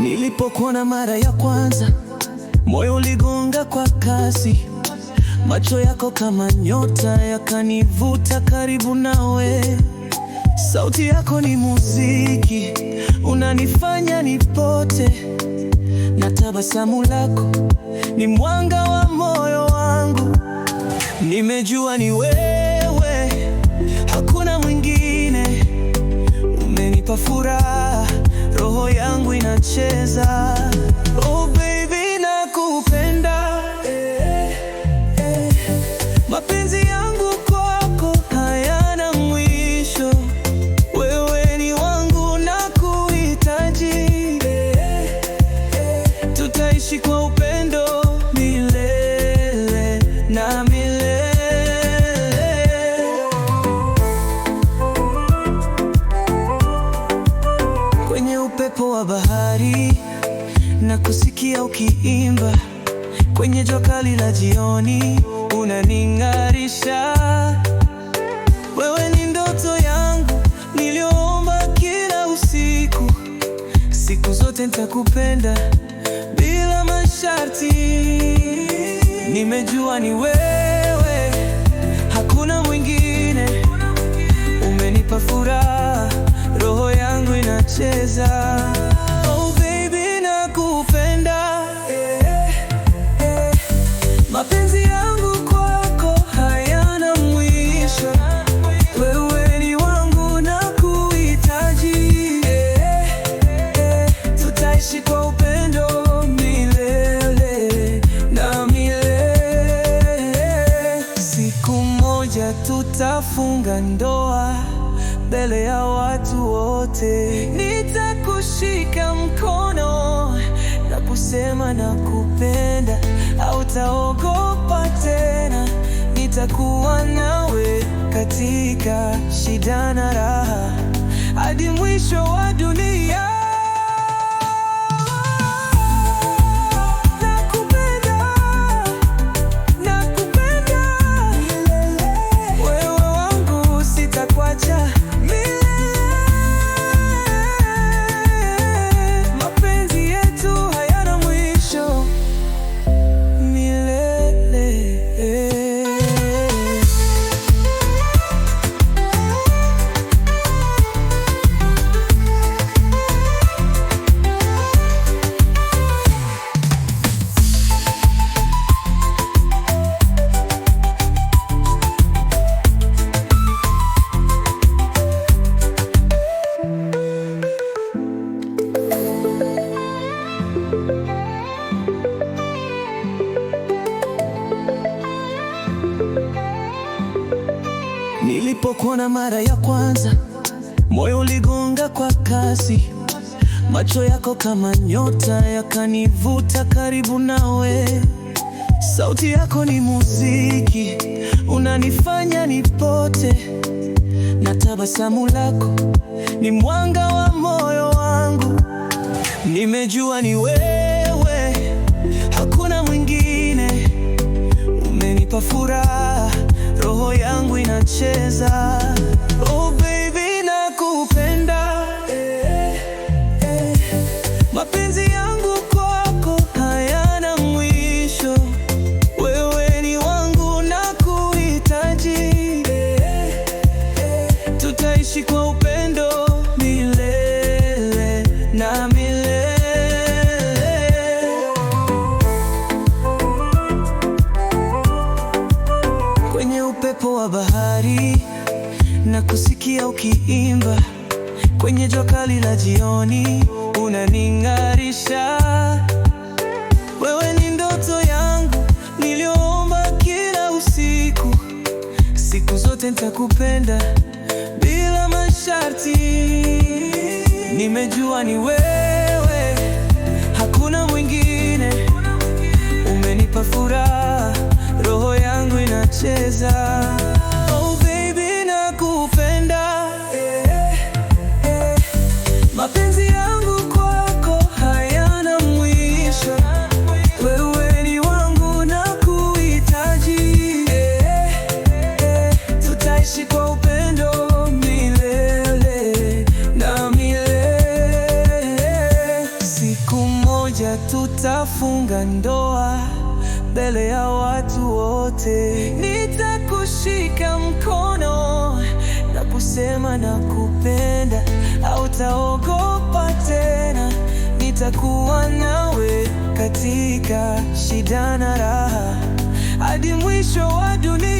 Nilipokuona mara ya kwanza, moyo uligonga kwa kasi. Macho yako kama nyota yakanivuta karibu nawe. Sauti yako ni muziki, unanifanya nipote, na tabasamu lako ni mwanga wa moyo wangu. Nimejua ni wewe, hakuna mwingine. Umenipa furaha, roho yangu inacheza. Oh baby, nakupenda eh, eh. Mapenzi yangu kwako hayana mwisho. Wewe ni wangu nakuhitaji eh, eh. Tutaishi kwa upendo milele na milele. Kwenye upepo wa bahari na kusikia ukiimba, kwenye jua kali la jioni unaning'arisha. Wewe ni ndoto yangu niliyoomba kila usiku, siku zote nitakupenda bila masharti. Nimejua ni wewe, hakuna mwingine. Umenipa furaha, roho yangu inacheza. Oh baby, nakupenda eh, eh. Mapenzi yangu kwako hayana mwisho. Wewe ni wangu nakuhitaji eh, eh. Tutaishi kwa upendo milele na milele. Siku moja tutafunga ndoa mbele ya watu wote. Nitakushika mkono na kusema nakupenda, hautaogopa tena. Nitakuwa nawe katika shida na raha hadi mwisho wa dunia. Nakupenda, nakupenda milele. Wewe wangu sitakuacha milele. Mapenzi yetu hayana mwisho milele. Nilipokuona mara ya kwanza, moyo uligonga kwa kasi. Macho yako kama nyota yakanivuta karibu nawe. Sauti yako ni muziki, unanifanya nipote, na tabasamu lako ni mwanga wa moyo wangu. Nimejua ni wewe, hakuna mwingine. Umenipa furaha, roho yangu inacheza. Oh baby, nakupenda eh, eh. Mapenzi yangu kwako hayana mwisho. Wewe ni wangu nakuhitaji eh, eh. Tutaishi kwa upendo milele na milele. Kwenye upepo wa bahari na kusikia ukiimba, kwenye jua kali la jioni unaning'arisha. Wewe ni ndoto yangu niliyoomba kila usiku, siku zote nitakupenda bila masharti. Nimejua ni wewe, hakuna mwingine. Umenipa furaha, roho yangu inacheza. Oh baby, nakupenda eh, eh. Mapenzi yangu kwako hayana mwisho. Wewe ni wangu nakuhitaji eh, eh. Tutaishi kwa upendo milele na milele. Tutafunga ndoa mbele ya watu wote. Nitakushika mkono na kusema nakupenda, hautaogopa tena. Nitakuwa nawe katika shida na raha hadi mwisho wa dunia.